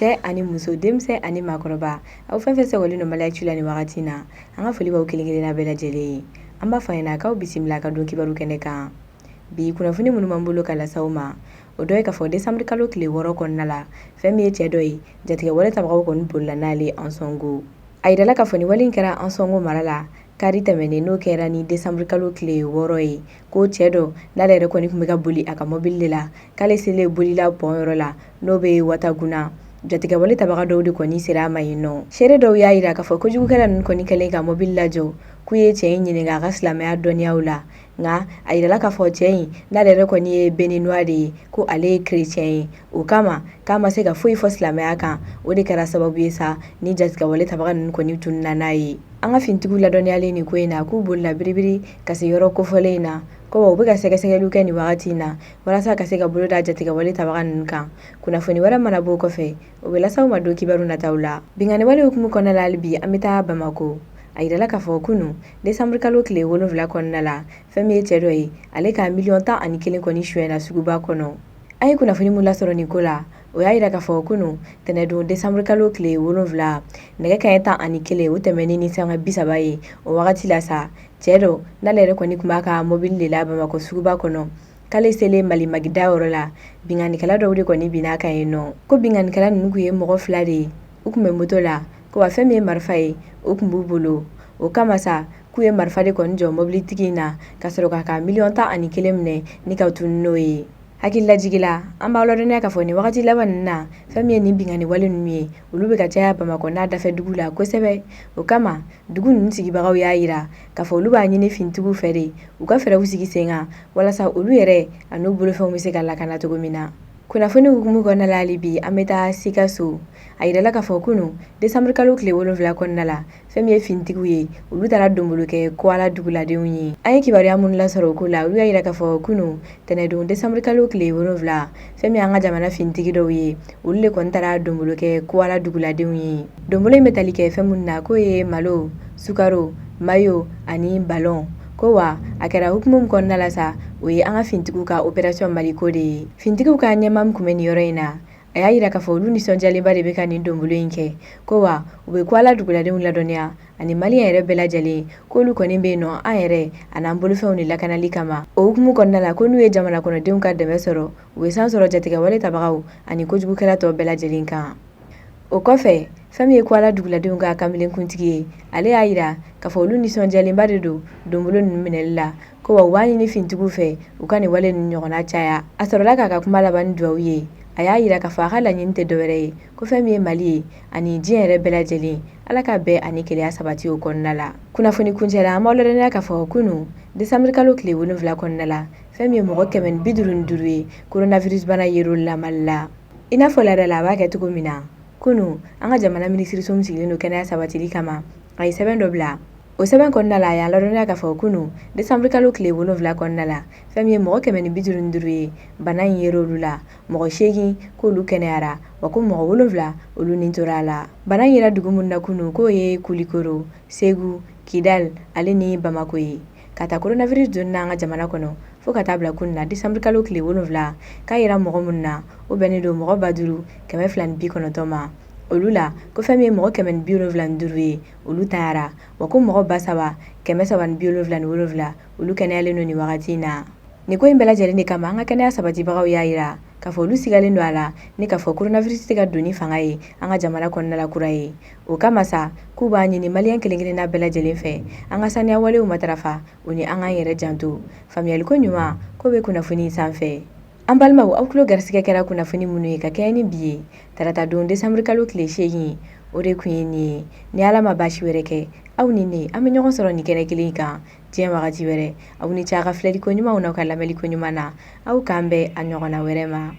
Cɛ ani muso, denmisɛn ani maakɔrɔba, aw fɛn fɛn sɔgɔlen don Mali Actu la nin wagati in na, an ka foli b'aw kelen kelenna bɛɛ lajɛlen ye. An b'a fɔ a ɲɛna k'aw bisimila ka don kibaru kɛnɛ kan. Bi kunnafoni minnu b'an bolo ka lase aw ma, o dɔ ye k'a fɔ desanburu kalo tile 6 kɔnɔna la, fɛn min ye cɛ dɔ ye, jatigɛwale tabagaw kɔni bolila n'ale ye Ansɔngo. A yirala k'a fɔ nin wale in kɛra Ansɔngo mara la kari tɛmɛnen, n'o kɛra ni desanburu kalo tile 6 ye, ko cɛ dɔ n'ale yɛrɛ kɔni tun bɛ ka boli a ka mɔbili de la, k'ale selen bolila pɔn yɔrɔ la n'o bɛ Wataguna, jatigɛwale tabaga dɔw de kɔni sera a ma yen nɔ. Seere dɔw y'a yira k'a fɔ kojugukɛla ninnu kɔni kɛlen ka mɔbili lajɔ, k'u ye cɛ in ɲininka a ka silamɛya dɔnniyaw la. Nka a yirala k'a fɔ cɛ in n'ale yɛrɛ kɔni ye Béninois de ye, ko ale ye chrétien ye, o kama k'a ma se ka foyi fɔ silamɛya kan. O de kɛra sababu ye sa ni jatigɛwale tabaga ninnu kɔni tununna n'a ye. An ka finitigiw ladɔnniyalen nin ko in na, k'u bolila biribiri ka se yɔrɔ kofɔlen in na, ko u bɛ ka sɛgɛsɛgɛliw kɛ nin wagati in na walasa ka se ka bolo da jatigɛwale tabaga ninnu kan. Kunnafoni wɛrɛ mana b'o kɔfɛ, o bɛ lase aw ma don kibaru nataw la. Binkanni wale hukumu kɔnɔna la, hali bi an bɛ taa Bamakɔ. A yirala k'a fɔ kunun desanburu kalo tile 7 kɔnɔna la, fɛn min ye cɛ dɔ ye, ale ka miliyɔn 11 kɔni sonyɛna suguba kɔnɔ. An ye kunnafoni min lasɔrɔ nin ko la, o y'a yira k'a fɔ kunun tɛnɛdon desanburu kalo tile 7, nɛgɛ kanɲɛ 11 o tɛmɛnen ni sanga 30 ye, o wagati la sa, cɛ dɔ n'ale yɛrɛ kɔni tun b'a ka mobili de la Bamakɔ suguba kɔnɔ, k'ale selen Mali Magida yɔrɔ la, binkannikɛla dɔw de kɔni binna a kan yen nɔ. Ko binkannikɛla ninnu tun ye mɔgɔ fila de ye, u tun bɛ moto la, ko wa fɛn min ye marifa ye, o tun b'u bolo. O kama sa, k'u ye marifa de kɔni jɔ mobilitigi in na ka sɔrɔ k'a ka miliyɔn 11 minɛ ni ka tunun n'o ye. Hakililajigi la, an b'aw ladɔnniya k'a fɔ nin wagati laban ninnu na, fɛn min ye nin binkanni wale ninnu ye, olu bɛ ka caya Bamakɔ n'a dafɛ dugu la kosɛbɛ. O kama, dugu ninnu sigibagaw y'a yira k'a fɔ olu b'a ɲini finitigiw fɛ de, u ka fɛɛrɛw sigi sen kan walasa olu yɛrɛ an'u bolofɛnw bɛ se ka lakana cogo min na. Kunnafoni hukumu kɔnɔna la, hali bi an bɛ taa Sikaso. A yirala k'a fɔ kunun desanburu kalo tile 7 kɔnɔna la, fɛn min ye finitigiw ye, olu taara donbolo kɛ Kwala duguladenw ye. An ye kibaruya minnu lasɔrɔ o ko la, olu y'a yira k'a fɔ kunun tɛnɛdon desanburu kalo tile 7, fɛn min y'an ka jamana finitigi dɔw ye, olu de kɔni taara donbolo kɛ Kwala duguladenw ye. Donbolo in bɛ tali kɛ fɛn minnu na, k'o ye malo, sukaro, mayo ani balɔn. Ko wa a kɛra hukumu min kɔnɔna la sa, o ye an ka finitigiw ka opération Maliko de ye. Finitigiw ka ɲɛmaa min tun bɛ nin yɔrɔ in na, a y'a yira k'a fɔ olu nisɔndiyalenba de bɛ ka nin donbolo in kɛ. Ko wa u bɛ Kwala duguladenw ladɔnniya ani maliyɛn yɛrɛ bɛɛ lajɛlen k'olu kɔni bɛ yen nɔ an yɛrɛ an'an bolofɛnw de lakanali kama. O hukumu kɔnɔna la, ko n'u ye jamana kɔnɔdenw ka dɛmɛ sɔrɔ, u bɛ san sɔrɔ jatigɛwale tabagaw ani kojugukɛla tɔ bɛɛ lajɛlen kan. O kɔfɛ, fɛn min ye Kwala duguladenw ka kanbilenkuntigi ye, ale y'a yira k'a fɔ olu nisɔndiyalenba de don donbolo ninnu minɛli la. Ko wa u b'a ɲini finitigiw fɛ u ka nin wale ninnu ɲɔgɔnna caya. A sɔrɔla k'a ka kuma laban ni dugawu ye. A y'a yira k'a fɔ a ka laɲini tɛ dɔwɛrɛ ye, ko fɛn min ye Mali ye ani diɲɛ yɛrɛ bɛɛ lajɛlen, Ala ka bɛn ani kelenya sabati o kɔnɔna la. Kunnafoni kuncɛ la, an b'aw ladɔnniya k'a fɔ kunun desanburu kalo tile 7 kɔnɔna la, fɛn min ye mɔgɔ 155 ye, coronavirus bana yer'olu la Mali la. I n'a fɔ laada la a b'a kɛ cogo min na, kunun an ka jamana minisiriso min sigilen don kɛnɛya sabatili kama, a ye sɛbɛn dɔ bila. O sɛbɛn kɔnɔna la, a y'a ladɔnniya k'a fɔ kunun desanburu kalo tile 7 kɔnɔna la, fɛn min ye mɔgɔ 155 ye, bana in yer'olu la, mɔgɔ 8 k'olu kɛnɛyara, wa ko mɔgɔ 7 olu ni tora a la. Bana in yera dugu minnu na kunun, k'o ye Kulikoro, Segu, Kidal ale ni Bamakɔ ye. Ka ta coronavirus donni na an ka jamana kɔnɔ fo ka taa bila kunun na desanburu kalo tile 7, k'a yera mɔgɔ minnu na, o bɛnnen don mɔgɔ 5290 ma. Olu la, ko fɛn min ye mɔgɔ 175 ye, olu tanyara, wa ko mɔgɔ 3377 olu kɛnɛyalen don nin wagati in na. Nin ko in bɛɛ lajɛlen de kama, an ka kɛnɛya sabatibagaw y'a yira k'a fɔ olu sigalen don a la ni k'a fɔ coronavirus tɛ ka don ni fanga ye an ka jamana kɔnɔna la kura ye. O kama sa, k'u b'a ɲini maliyɛn kelen-kelenna bɛɛ lajɛlen fɛ, an ka saniya walew matarafa, o ni an k'an yɛrɛ janto. Faamuyaliko ɲuman k'o bɛ kunnafoni sanfɛ. An balimaw, aw tulo garisɛgɛ kɛra kunnafoni minnu ye ka kɛɲɛ ni bi ye, tarata don desanburu kalo tile 8, o de tun ye nin ye. Ni Ala ma baasi wɛrɛ kɛ, aw ni ne, an bɛ ɲɔgɔn sɔrɔ nin kɛnɛ kelen kan diɲɛ wagati wɛrɛ. Aw ni ce a ka filɛliko ɲumanw n'aw ka lamɛnliko ɲuman na. Aw k'an bɛn a ɲɔgɔnna wɛrɛ ma.